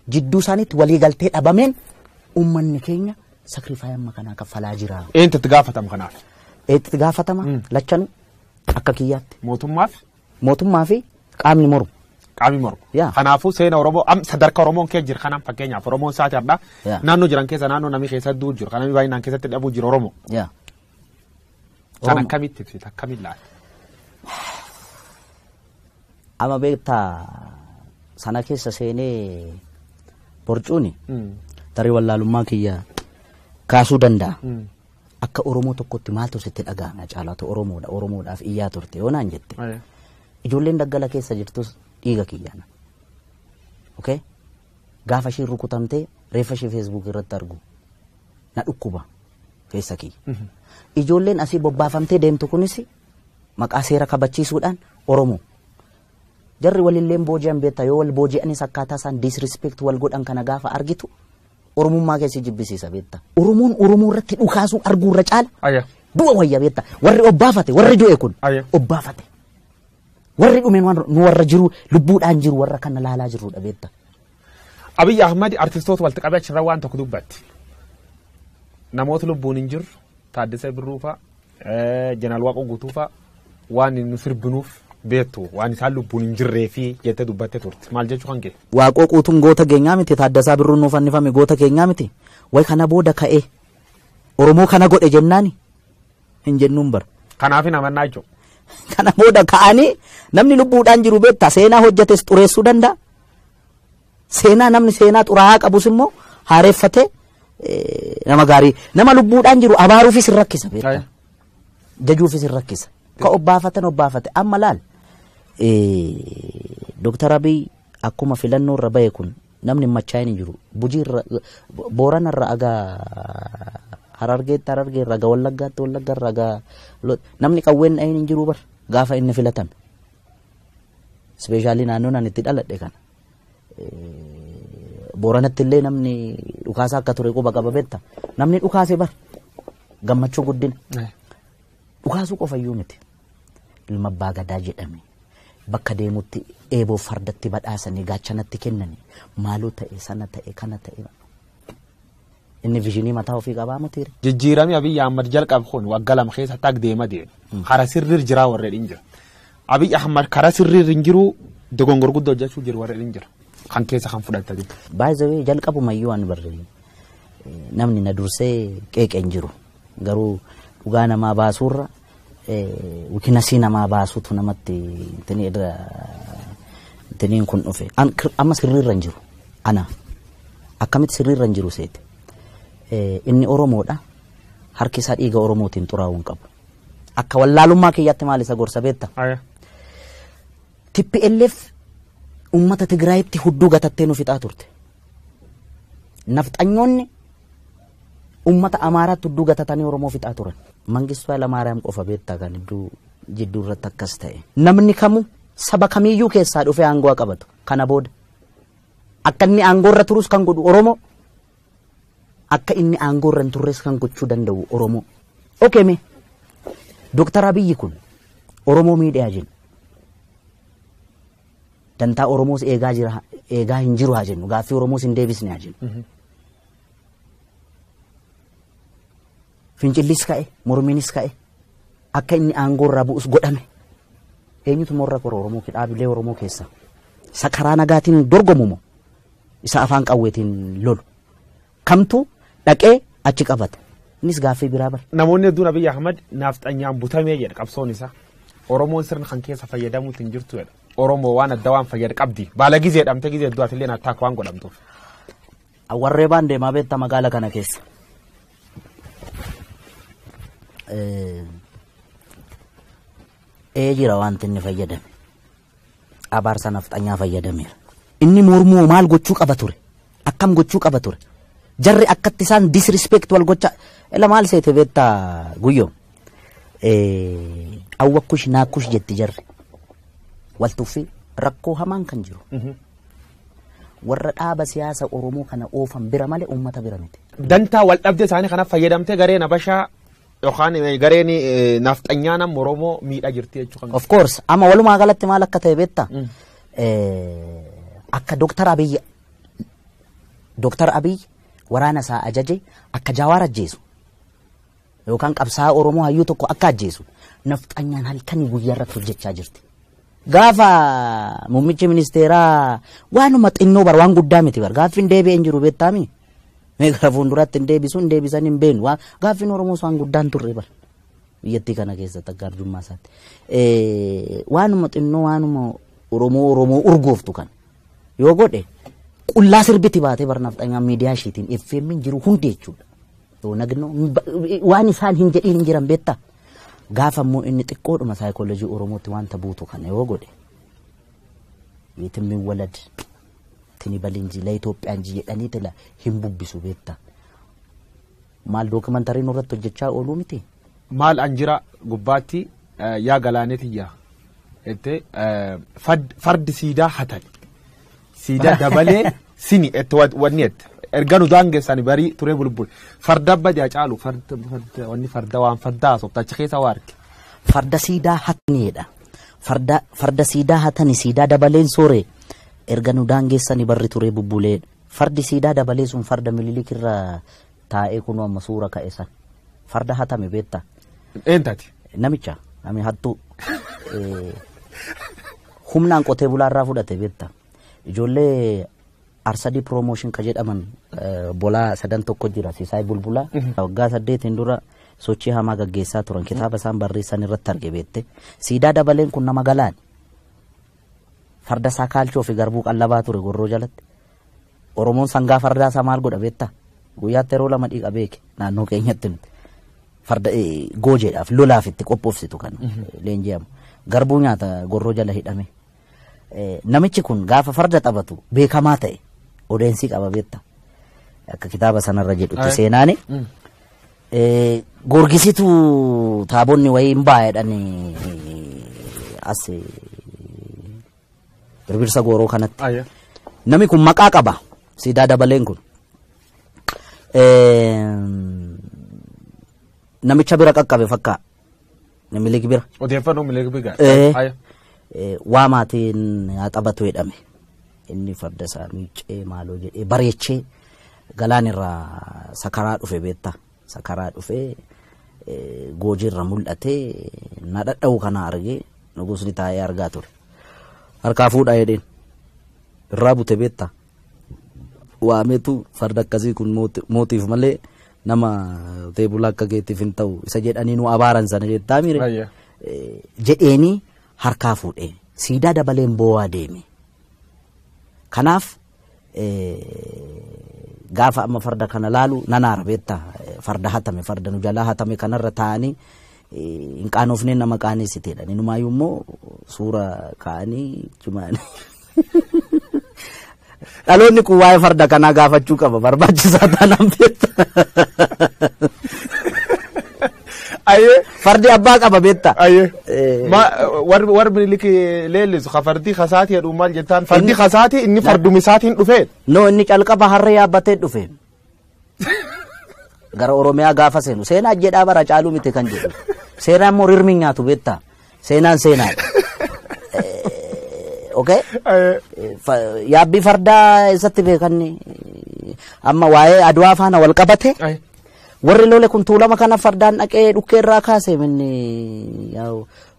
Jidduu isaaniitti waliigaltee dhabameen uummanni keenya sacrifice amma kanaa kaffalaa jira. Eenyutu itti gaafatama kanaaf? Itti gaafatama lachanuu akka kiyyaatti. Mootummaaf? Mootummaa fi qaamni mormu. Qaamni mormu. Kanaafuu seena Oromoo sadarkaa Oromoon kee jira kanaan fakkeenyaaf Oromoon isaati har'a naannoo jiran keessa naannoo namni keessa du'u jiru kan namni baay'inaan keessatti dhabuu jiru Oromoo. Kan akkamitti ibsita akkamiin laata? Amma beektaa sana keessa seenee borcuuni tarii wallaalummaa kiyya kaasuu danda'a. Akka Oromoo tokkotti maaltu sitti dhaga'ame caalaatu Oromoodha Oromoodhaaf iyyaa turte yoo naan jette. Ijoolleen daggala keessa jirtus dhiiga kiyyaana. Okay? Gaafa isheen rukutamtee reeffa ishee Facebook irratti argu na dhukkuba keessa kiyya. Ijoolleen asii bobbaafamtee deemtu kunis maqaa seera kabachiisuudhaan Oromoo. Jarri walilleen booji'an beektaa yoo wal booji'anis akkaataa isaan disrespect wal godhan kana gaafa argitu Oromummaa keessi jibbisiisa beektaa. Oromoon Oromoo irratti dhukaasuu arguu irra caala. Du'a wayya beektaa. Warri obbaafate warri du'e kun obbaafate. Warri dhume nu warra jiru lubbuudhaan jiru warra kana laalaa jirrudha beektaa. Abiyyi Ahmad artistoota walitti qabee achirra waan tokko dubbatti. Namoota lubbuun hin jirru Taaddasee Birruu fa'a Jeneraal Waaqoo Guutuu fa'a waan nu sirbinuuf beektu waan isaan lubbuun hin jirree fi jettee dubbattee turte maal jechuu kan kee? Waaqoo Guutuun goota keenyaa miti Taaddasaa Birruun nuuf fannifame goota keenyaa miti wayi kana booda ka'ee Oromoo kana godhe jennaani hin jennuun bara. Kanaaf hin amannaa jechuudha. Kana booda ka'anii namni lubbuudhaan jiru beektaa seenaa hojjetes xureessuu danda'a. Seenaa namni seenaa xuraa'aa qabus immoo haareeffatee nama gaarii nama lubbuudhaan jiru abaaruufis hin rakkisa beektaa. Jajuufis hin rakkisa. Ka obbaafatan obbaafate amma laal Dooktar Abiy akkuma filannoo irra bahe kun namni machaa'in hin jiru. Bujii irra Boorana irra agaa Harargeetti Harargee irra agaa Wallaggaatti Wallagga irra agaa namni qawween dhahin hin jiru bar gaafa inni filatame. Ispeeshaalii naannoon ani itti dhaladhe kana. Booranatti illee namni dhukaasa akka ture quba qaba beektaa. Namni dhukaase bar gammachuu guddina. Dhukaasuu qofa iyyuu miti. Ilma abbaa gadaa jedhame bakka deemutti eeboo fardatti badhaasanii gaachanatti kennanii maaloo ta'e sana ta'e kana ta'e. Inni visionii mataa ofii qabaa mitiire. Jijjiiramni Abiyyi Ahmad jalqabe kun waggaa lama keessatti akka deema deema. Karaa sirriir jiraa warreen hin jira. Abiyyi Ahmad karaa sirriir hin jiru dogongor guddoo hojjechuu jiru warreen hin jira. Kan keessa kan fudhatta jiru. Baay'ee jalqabumayyuu waan barre namni na dursee qeeqee hin jiru. Garuu dhugaa namaa baasuurra wikinasii namaa baasuutu namatti intiniin kun dhufe. Amma sirriirra hin jiru. Ana akkamitti sirriirra hin jiru seete. Inni Oromoodha. Harki isaa dhiiga Oromootiin xuraa'uu hin qabu. Akka wallaalummaa kiyyaatti maal isa gorsa beektaa? TPLF uummata Tigraayitti hudduu gatattee nu fixaa turte. Nafxanyoonni uummata Amaaraatti hudduu gatatanii Oromoo fixaa turan. Mangistuu Hayilamaariyaam qofa beektaa kan jidduu irratti akkas ta'e. Namni kamuu saba kamiiyyuu keessaa dhufee aangoo qabatu. Kana booda akka inni aangoo irra turus kan godhu Oromoo. Akka inni aangoo irra hin turres kan gochuu danda'u Oromoo. Okay mee Dooktar Abiyyi kun Oromoo miidhaa jennu. Dantaa Oromoos eegaa jira eegaa hin jiru haa jennu gaaffii Oromoos hin deebisne haa jennu. Fincillis ka'e mormiinis ka'e akka inni aangoo irraa bu'us godhame. Eenyutu morra kora Oromoo dhaabilee Oromoo keessa? Isa karaa nagaatiin dorgomu moo isa afaan qawweetiin lolu? Kamtu dhaqee achi qabata. Innis gaaffii biraa bara. Namoonni hedduun Abiyyi Ahmad naafxanyaan butamee jedha qabsoon isaa. Oromoon sirna kan keessa fayyadamuutti hin jirtu jedha. Oromoo waan adda waan fayyada qabdi. Baala gizee dhamte gizee hedduu atillee attaak waan godhamtuuf. Warree baan deemaa beektaa magaala kana keessa. Ee jira wanti inni fayyadame. Abaarsa nafxanyaa fayyadameera. Inni mormuu maal gochuu qaba ture? Akkam gochuu qaba ture? Jarri akkatti isaan disrespect wal gocha ila maal seete beektaa guyyoo? Awwakkush naakkush jetti jarri. Wal tuffii rakkoo hamaan kan jiru. Warra dhaaba siyaasa Oromoo kana oofan bira malee uummata bira miti. Dantaa wal dhabdee isaanii kanaaf fayyadamtee gareen Habashaa yookaan gareen nafxanyaa nama Oromoo miidhaa jirti jechuudha. Of course amma walumaa galatti maal akka ta'e beektaa? Akka Dooktar Abiyyi Dooktar Abiy waraana isaa ajaje akka Jawaar ajjeesu yookaan qabsaa'aa Oromoo hayyuu tokko akka ajjeesu nafxanyaan halkanii guyyaa irratti hojjechaa jirti. Gaafa muummichi ministeeraa waanuma xinnoo bar waan guddaa miti bar gaaffiin deebi'ee hin jiru beektaami. Mee gara fuulduraatti hin deebisu hin deebisan hin beenu gaaffiin Oromoos waan guddaan turre bar biyyattii kana keessatti akka arjummaa isaatti. Waanuma xinnoo waanuma Oromoo Oromoo urgooftu kana yoo godhe qullaa sirbiti baatee bar nafxanyaan miidiyaa ishiitiin FM hin jiru hundi jechuudha. Waan isaan hin jedhiin hin jiran beektaa. Gaafa immoo inni xiqqoodhuma saayikoolojii Oromootti wanta buutu kana yoo godhe yeetimmiin walad tini balinji la Itoophiyaan ji jedhanii tila hin bubbisu beektaa. Maal dookimantarii nurratti hojjechaa ooluu miti? Maal an jira gubbaatti yaa galaaneetiyyaa jettee fardi siidaa hatani. Siidaa dabalee sini itti wanni jette. Erga nu daangeessani barii turee bulbul. Farda badaa caalu farda wanni farda waan farda haasofta achi keessa waa arge. Farda siidaa hataniidha. Farda siidaa hatani siidaa dabaleen soore erga nu daangeessani barri turee bubbulee. Fardi siidaa dabalee sun farda Minilik irra taa'ee kunoo amma suura ka'e san. Farda hatame beektaa? Eentaati? Namicha nami hattuu. Humnaan qotee bulaarraa fudhate beektaa? Ijoollee Arsadii Promotion ka jedhaman bolaa sadan tokko jira Sisaay Bulbulaa. Waggaa 8 dura sochii hamaa gaggeessaa turan kitaaba isaan barreessan irratti arge beekte. Siidaa dabaleen kun nama galaani. Farda isaa kaalchoo fi garbuu qallabaa ture gorroo jalatti. Oromoon sangaa fardaa isaa maal godha beektaa? Guyyaatti yeroo 2 dhiqa beeke naannoo keenyatti nuti. Farda goojeedhaaf lolaaf itti qophoofsitu kan leenji'amu. Garbuu nyaata gorroo jala hidhame. Namichi kun gaafa farda taphatu beekamaa ta'e odeensii qaba beektaa. Akka kitaaba sanarra jedhutti seenaani. Goorgisitu taabonni wayii hin baay'edhan as birbirsa gooroo kanatti. Namni kun maqaa qaba siidaa dabaleen kun. Namicha bira qaqqabe fakkaa. Minilik bira. Odeeffannoo Minilik bira. Waa maatiin haa taphatu jedhame. Inni farda isaa miiccee maaloo jedhee bareechee galaan irraa sakaraa dhufe beektaa. Sakaraa dhufee goojiirra mul'atee na dhadha'u kana argee nugusni taa'ee argaa ture. Harkaa fuudhaa jedheen irraa bute beektaa. Waameetu farda akkasii kun mootiif malee nama teebula akka keetiif hin ta'u isa jedhanii nu abaaran sana jettaa miire. Jedheenii harkaa fuudhee siidaa dabaleen boo'aa deeme. Kanaaf gaafa amma farda kana laalu nanaara beektaa farda hatame farda nu jalaa hatame kanarra taa'anii hin qaanofnee nama qaaneessiteedha. Inumaayyuu immoo suura kaa'anii jumaanii. Dhaloonni kun waa'ee farda kanaa gaafachuu qaba barbaachisaa taanaan beektaa. Fardi abbaa qaba beektaa. Warri Minilik leellisu ka fardi kasaati jedhu maal jettaan fardi kasaati inni fardumi isaatiin dhufee. No inni calqaba harree yaabbatee dhufe. Gara Oromiyaa gaafa seenu seenaa jedhaa bara caaluu miti kan jedhu. Seenaan immoo rirmi nyaatu beektaa. Seenaan seenaadha. Okay? Yaabbii fardaa eessatti beekanni amma waa'ee Adwaa faana wal qabate. Warri lole kun tuulama kana fardaan dhaqee dhukkee irraa kaase minni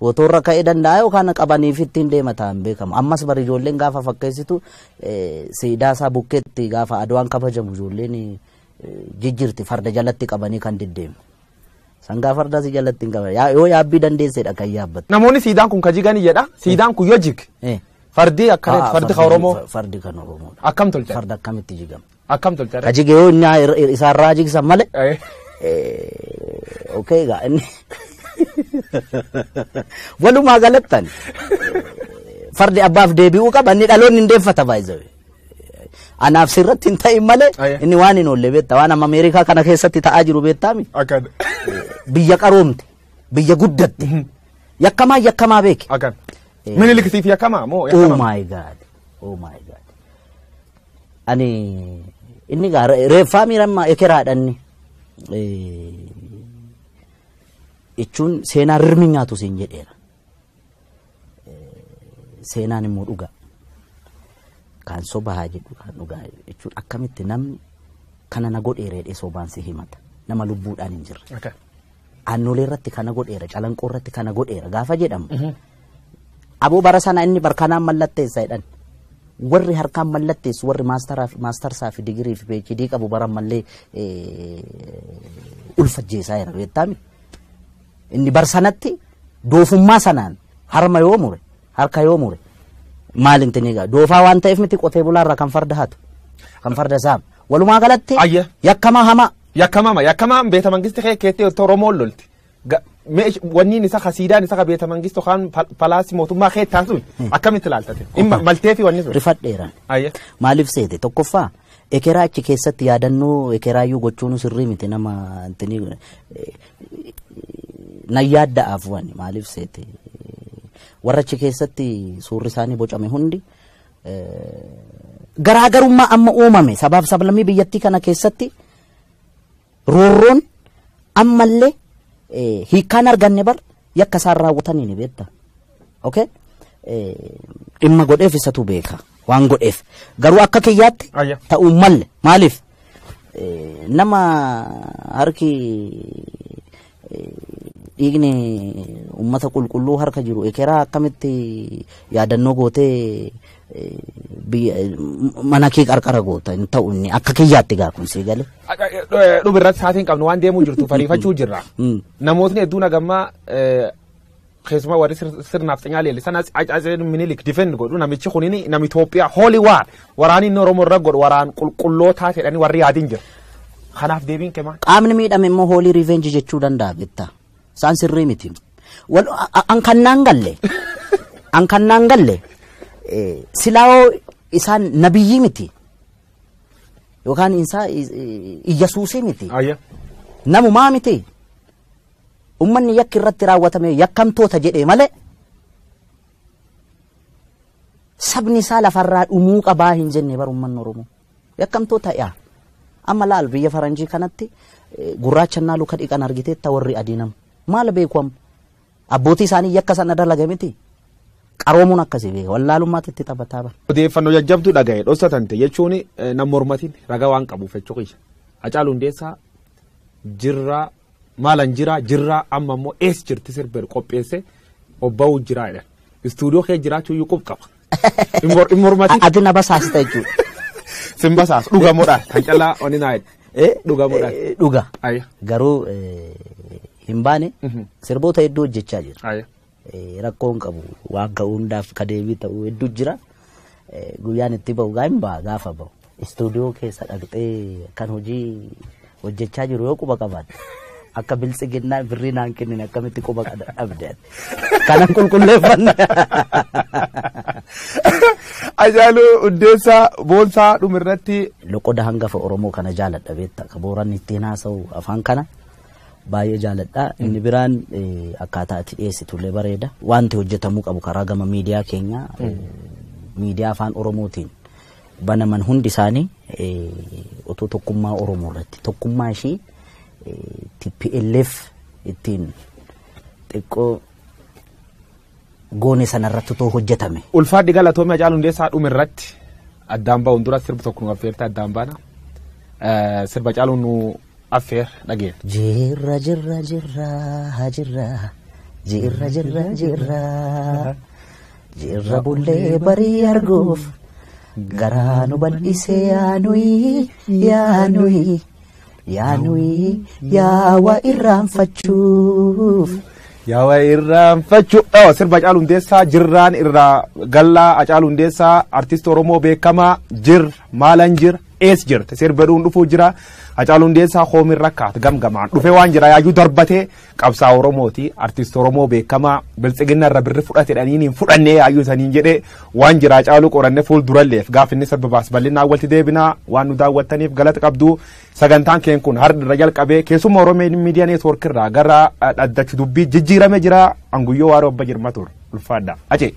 wotorra ka'ee danda'a yookaan qabaniif ittiin deema ta'an beekamu. Ammas bari ijoolleen gaafa fakkeessitu siidaa isaa bukkeetti gaafa Adwaan kabajamu ijoolleen jijjiirti farda jalatti qabanii kan deddeemu. Sangaa fardaa si jalatti hin qaban. Yoo yaabbii dandeessedha kan yaabbattu. Namoonni siidaan kun kajiganii jedha. Siidaan kun yoo jig. Fardi akkana fardi kan Oromoo. Fardi kan Oromoodha. Akkam tolcha? Farda akkamitti jigama? Akkam tolcha? Kajige yoo inni isaarraa jigsan malee. Okay egaa inni walumaa galattan fardi abbaaf deebi'uu qaba inni dhaloonni hin deeffata baay'ee. Anaaf sirratti hin ta'in malee inni waan hin oolle beektaa waan amma Ameerikaa kana keessatti ta'aa jiru beektaa mi? Akkan. Biyya qaroomte biyya guddatte yakkamaa yakkamaa beeke. Akkan. Minilik siif yakkamaa moo yakkamaa? Oh my God. Oh my God. Ani inni gaa reeffaa miirammaa ekeraadhanni. Jechuun seenaa rirmi nyaatu siin jedheera. Seenaan immoo dhugaa. Kaan soba haa jedhu, kaan dhugaa jechuun akkamitti namni kana na godheera jedhee sobaan si himata, nama lubbuudhaan hin jirre. Aannolee irratti kana godheera, Calanqoo irratti kana godheera gaafa jedhamu. Aboo, bara sana inni barkanaan mallatteessa jedhan. Warri harkaan mallatteessu, warri maastarsaa fi digirii fi PhD qabu bara mallee ulfajjeessaa jira, beektaami. Inni bar sanatti doofummaa sanaan harma yoo mure, harka yoo mure, maal intini egaa doofaa waan ta'eef miti, qotee bulaarraa kan farda hatu, kan farda saamu. Walumaa galatti yakkamaa hamaa. Yakkamama, yakkamaan beeta mangisti kee keettee Oromoon lolti. Wanniin isa kasiidaan isa beeta mangistu kan palaasii mootummaa kee taasisu akkamitti ilaaltate? Maltee fi wanni sun. Rifadheeran. Maaliif seete, tokkoffaa ekeraa achi keessatti yaadannoo ekeraayyuu gochuun sirrii miti, nama intini nan yaadda'aaf. Wani maaliif seete, warra achi keessatti suurri isaanii bocame hundi garaagarummaa amma uumame sabaaf sablammii biyyattii kana keessatti roorroon ammallee hiikkaan arganne bar yakka isaan raawwatanii ni beekta. Okay? Dhimma godheef isatu beeka waan godheef. Garuu akka kiyyaatti ta'uu malle. Maaliif, nama harki dhiigni uummata qulqulluu harka jiru ekeraa akkamitti yaadannoo gootee mana kee qarqara goota? Hin ta'u inni akka kiyyaatti gaa kun sii galee. Dhuma irratti sa'aatiin qabnu waan deemuu jirtu fariifachuu jirra. Namootni hedduun hagammaa, keessumaa warri sirnaaf xinyaa leellisan, Atsee Minilik defend godhu, namichi kunini nama Itoophiyaa holy war, waraanni inni Oromoo irra godhu waraan qulqullootaa jedhanii warri yaadin jira. Kanaaf deebiin kee maal? Qaamni miidhame immoo holy revenge jechuu danda'a, beektaa. Isaan sirrii miti. An kan naan galle. An kan naan galle. Silaa'oo isaan nabiyyii miti. Yookaan isaa Iyyasuusii miti. Namumaa miti. Ummanni yakki irratti raawwatame yakkamtoota jedhee malee sabni isaa lafarraa dhumuu qabaa hin jenne bar ummanni Oromoo. Yakkamtoota yaa. Amma laal, biyya faranjii kanatti gurraacha luka dhiqan argiteetta, warri adii nama. Maal beeku amma? Abbootii isaanii yakka sana dalaga miti. Qaroomuun akkasii beeka. Wallaalummaatti itti taphataa bara. Odeeffannoo jajjabduu dhaga'e dhoksatante jechuun nam mormatiin ragaa waan qabuuf jechuu. Hacaaluu Hundeessaa jirraa maalan jira jirraa, amma immoo ees jirti sirba qopheesse obba'uu jira jedhan. Istuudiyoo kee jiraachuu iyyuu qub qaba. In mormatiin. Ati na basaasita jechuudha. Sin basaas, dhugamuudhaan kan callaa oni naa jedhe. Dhugamuudhaan. Dhuga. Garuu hin baane, sirboota hedduu hojjechaa jira. Rakkoo hin qabu, waan ka'uu hundaaf ka deebii ta'uu hedduu jira. Guyyaan itti ba'u gaa hin ba'a gaafa ba'u. Istuudiyoo keessa dhaqxee kan hojii hojjechaa jiru yoo quba qabaatte, akka biltsiginnaa birrii naan kennine akkamitti quba dhabde? Kanan qulqulleeffanne. Hacaaluu Hundeessaa Boonsaa, dhumirratti. Loqoda hangafa Oromoo kana jaaladha, beekta, ka Booranni ittiin haasa'u afaan kana baay'ee jaaladha. Inni biraan akkaataa ati dhiyeessitullee bareeda. Wanti hojjetamuu qabu karaa gama miidiyaa keenyaa, miidiyaa afaan Oromootiin banaman hundi isaanii otoo tokkummaa Oromoo irratti, tokkummaa ishii TPLF ittiin xiqqoo goone sanarratti otoo hojjetame. Ulfaadhi, galatoomii. Hacaaluu Hundeessaa, dhumirratti addaan ba'uun dura sirba tokko nu affeerte addaan baana. Sirba Hacaaluu nu affeer dhageenya. Jirra jirra jirra jirra jirra jirra jirra jirra, bullee barii arguuf garaa nu bal'isee, yaanuyi yaanuyi yaanuyi yaawa irraanfachuuf. Yaawaa irraanfachuu. Sirba Hacaaluu Hundeessaa jirraan irraa gallaa. Hacaaluu Hundeessaa, artist Oromoo beekamaa, jir maalan jir ees jirte sirba dhuun dhufuu jira. Hacaaluu Hundeessaa hoomin rakkaat gamgamaan dhufee waan jira yaayyuu darbatee qabsaa Oromooti, artist Oromoo beekamaa biltsiginna irra birri fudhate dhaniin hin fudhannee yaayyuu saniin jedhee waan jira Hacaaluu qoranne fuulduralleef gaaf inni sirba baas bal'inaan walitti deebinaa. Waan nu daawwattaniif galata qabdu. Sagantaan keen kun har'a irra jalqabee keessuma Oromoo Miidiyaa Neetwoork irraa gara dhaddachu dubbii jijjiirame jira. Anguyyoo Waaroo Abba Jirma ture, ulfaadha. Acee.